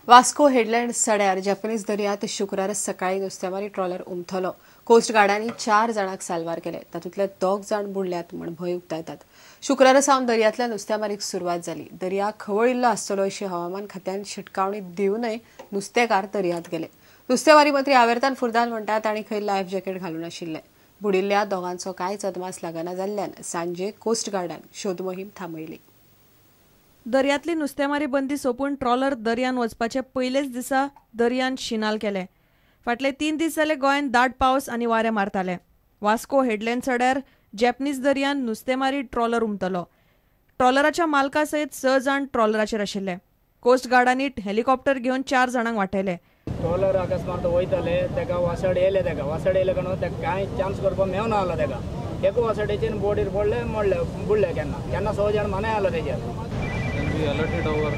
Vasco headland सड्यार Japanese दर्यांत शुक्रारा सकाळी नुस्तेमारी ट्रॉलर उमथलो. कोस्ट गार्डांनी 4 जाणांक साल्वार केले. तातूंतले 2 जाण बुडल्यात म्हूण भंय उक्तायतात. शुक्रारा सावन दर्यांतल्या नुस्तेमारीक सुरवात जाली. दर्या खवळिल्लो आसतलो अशी हवामान खात्यान शिटकावणी दिवनय नुस्तेकार दर्यांत गेले. नुस्तेमारी मंत्री आवेर्तान फुर्दान म्हणटात तांणी खंय लायफ जॅकेट घालून आशिल्ले. बुडिल्ल्या दोगांचो कांयच अदमास लागना जाल्ल्यान सांजे कोस्ट गार्डान शोध मोहीम थांबयली. दर्यांतली नुस्तेमारी बंदी सोंपून ट्रॉलर दर्यान वचपाचे पयलेच दिसा दर्यान शिनाल केले. फाटले 3 दीस जाले गोंयांत दाट पावस आनी वारें मारताले. वास्को हेडलँड सड्यार जॅपनीज दर्यान नुस्तेमारी ट्रॉलर उमतलो. ट्रॉलराच्या मालका सयत 6 जाण ट्रॉलराचेर आशिल्ले. कोस्ट गार्डांनी हेलिकॉप्टर घेवन 4 जाणांक वाटयले. ट्रॉलर अकस्मात वयताले तेका वासड येयले, तेका वासड येयले कारण तेका कांय चान्स करपाक मेळना आलो. तेका एका वासडेचेर बोडीर पडले, मोडले, बुडले. केन्ना केन्ना 6 जाण मानाय आलो तेजेर. We alerted our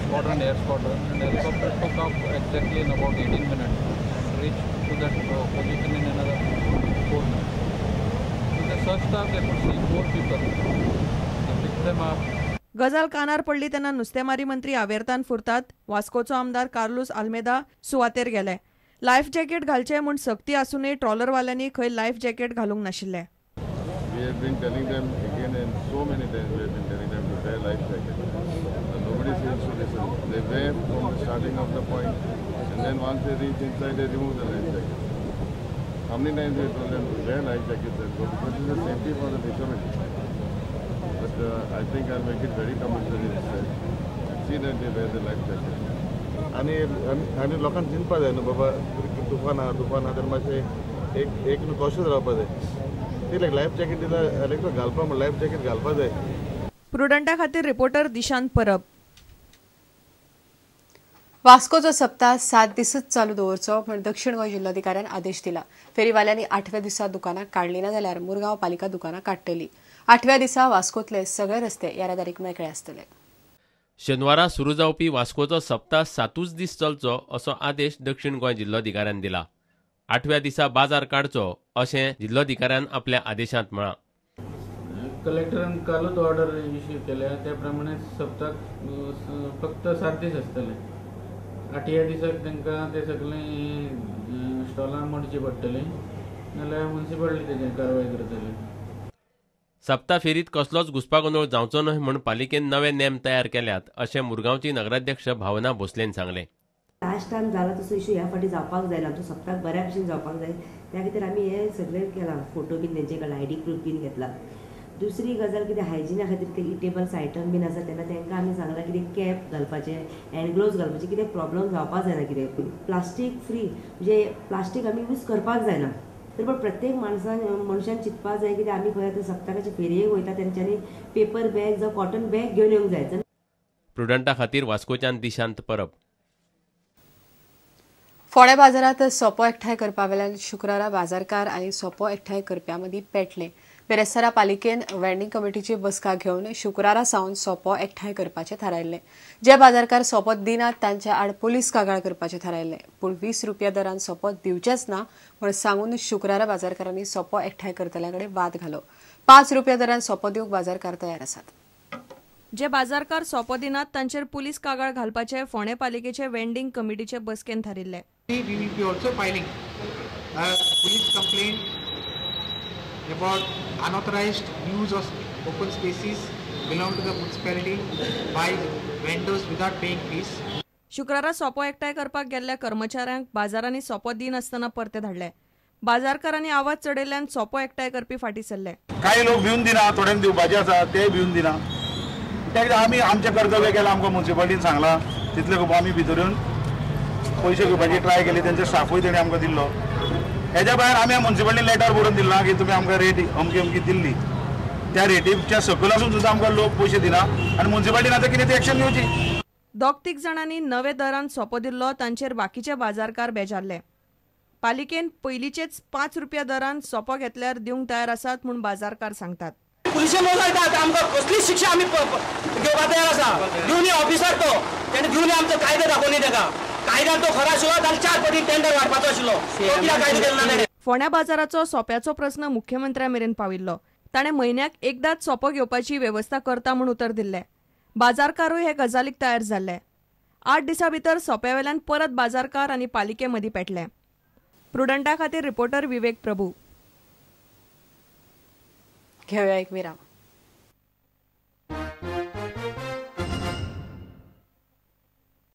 squadron, air squadron, and helicopter took off exactly in about 18 minutes and reached to that position in another 4 minutes. In the search staff, they could see 4 people. They picked them up. गजाल कानार पडली तेन्ना नुस्तेमारी मंत्री आवेर्तान फुर्ताद, वास्कोचो आमदार कार्लूस आल्मेदा सुवातेर गेले. Life jacket घालचे म्हूण सक्ती आसूनय ट्रॉलरवाल्यांनी खंय लायफ जॅकेट घालूंक नाशिल्ले. We have been telling them again and so many times we have been telling them to wear life jackets. But nobody seems to listen. They wear from the starting of the point and then once they reach inside they remove the life jackets. How many times we have told them to wear life jackets and go, because it's a safety for the fishermen. But I think I'll make it very compulsory this time and see that they wear the life jackets. आनी आनी लोकांक चिंतपा जाय न्हू बाबा, तुफान आहा, तुफान आहा, तर मातशें एक एक न्हू कॉशियस रावपा जाय. लायफ जॅकेट दिला घालपा, लायफ जॅकेट घालपा जाय. प्रुडंटा खातीर रिपोर्टर दिशांत परब. वास्कोचो सप्ताह 7 दिसच चालू दवरचो म्हूण दक्षिण गोंय जिल्लोधिकाऱ्यान आदेश दिला. फेरीवाल्यांनी 8व्या दिसा दुकानां काडली ना जाल्यार मुरगांव पालिका दुकानां काडटली. 8व्या दिसा वास्कोतले सगळे रस्ते येरादारीक मेकळे आसतले. शेनवारा सुरू जावपी वास्कोचो सप्ताह 7 दीस चलचो असो आदेश दक्षिण गोंय जिल्लोधिकाऱ्यान दिला. 8व्या दिसा बाजार काडचो अशें जिल्लोधिकाऱ्यान आपल्या आदेशांत म्हळां. कलेक्टरान कालूच ऑर्डर इश्यू केल्या त्या प्रमाणे सप्तक फक्त 7 दीस आसतले. 8व्या दिसाक तांकां ते सगळे स्टॉलां मोडची पडटली, नाल्यार म्युनिसिपालिटी तेजेर कारवाय करतली. सप्ता फेरीत कसलोच घुस्पागोंदळ जावचो न्हय म्हूण पालिकेन नवे नेम तयार केल्यात अशें मुरगांवची नगराध्यक्ष भावना भोसलेन सांगलें. लास्ट टायम जाला तसो इशू ह्या फावटी जावपाक जायना. आमचो सप्ताक बऱ्या भशेन जावपाक जाय, त्या खातीर आमी हें सगळें केलां. फोटो बीन तेंचे कडल्यान आयडी प्रूफ बीन घेतला. दुसरी गजाल कितें हायजिना खातीर ते इटेबल्स आयटम बीन आसा तेन्ना तांकां आमी सांगलां कितें कॅप घालपाचें, हँड ग्लोव्स घालपाचें, कितें प्रॉब्लम जावपाक जायना. कितें प्लास्टीक फ्री, म्हणजे प्लास्टीक आमी यूज करपाक जायना. तर पण प्रत्येक माणसान मनशान चिंतपाक जाय कितें आमी खंय आतां सप्तकाचे फेरयेक वयता तेंच्यांनी पेपर बॅग जावं कॉटन बॅग घेवन येवंक जाय. प्रुडंटा खातीर वास्कोच्यान दिशांत परब. फोंड्या बाजारांत सोपो एकठांय करपा वेल्यान शुक्रारा बाजारकार आनी सोपो एकठांय करप्यां मदीं पेटले. बेरेस्तारा पालिकेन वेंडिंग कमिटीची बसका घेवन शुक्रारा सावन सोपो एकठांय करपाचें थारायल्लें. जे बाजारकार सोपो दिनात तांच्या आड पुलीस कागाळ करपाचें थारायल्लें. पूण 20 रुपया दरान सोपो दिवचेच ना म्हूण सांगून शुक्रारा बाजारकारांनी सोपो एकठांय करतल्या कडेन वाद घालो. 5 रुपया दरान सोपो दिवंक बाजारकार तयार आसात. जे बाजारकार सोपो दिनात तांचेर पुलीस कागाळ घालपाचे फोंडें पालिकेचे वेंडिंग कमिटीचे बसकेन थारिल्ले. We will be also filing a police complaint about unauthorized use of open spaces belong to the municipality by vendors without paying fees. शुक्रारा सोपो एकठांय करपाक गेल्ल्या कर्मचाऱ्यांक बाजारांनी सोपो दिनासतना परते धाडले. बाजारकारांनी आवाज चडयल्ल्यान सोपो एकठांय करपी फाटीं सरले. कांय लोक भिवन दिना, थोड्यांक दिवपाचे आसा ते भिवन दिना. त्या खातीर आमी आमचें कर्तव्य केलां, आमकां म्युनिसिपालिटीन सांगलां तितले खूब आमी भितर येवन पयशे घेवपाची ट्राय केली. तेंचो स्टाफूय तेणी आमकां दिल्लो. हेज्या भायर आमी म्युनिसिपालिटीन लेटर बरोवन दिल्ला की तुमी आमकां रेट अमकी अमकी दिल्ली, त्या रेटीच्या सकयल आसून सुद्दां आमकां लोक पयशे दिना आनी म्युनिसिपालिटीन आतां कितें ती एक्शन घेवची. 2-3 जाणांनी नवे दरान सोपो दिल्लो तांचेर बाकीचे बाजारकार बेजारले. पालिकेन पयलींचेच 5 रुपया दरान सोपो घेतल्यार दिवंक तयार आसात म्हूण बाजारकार सांगतात. पुलिशेन मोगायता आमकां कसली शिक्षा आमी घेवपाक तयार आसा. दिवनी ऑफिसर तो तेणें दिवनी आमचो कायदो दाखोवनी ताका. कायद्यान तो खरो आशिल्लो जाल्यार 4 पटीन टेंडर वाडपाचो आशिल्लो, तो कित्याक कायदो केलो ना तेणें. फोंड्या बाजाराचो सोप्याचो प्रस्न मुख्यमंत्र्या मेरेन पाविल्लो. ताणें म्हयन्याक एकदांच सोपो घेवपाची वेवस्था करता म्हूण उतर दिल्लें. बाजारकारूय हे गजालीक तयार जाल्ले. 8 दिसां भितर सोंप्या वेल्यान परत बाजारकार आनी पालिके मदीं पेटले. प्रुडंटा खातीर रिपोर्टर विवेक प्रभू. घेवया एक विराम.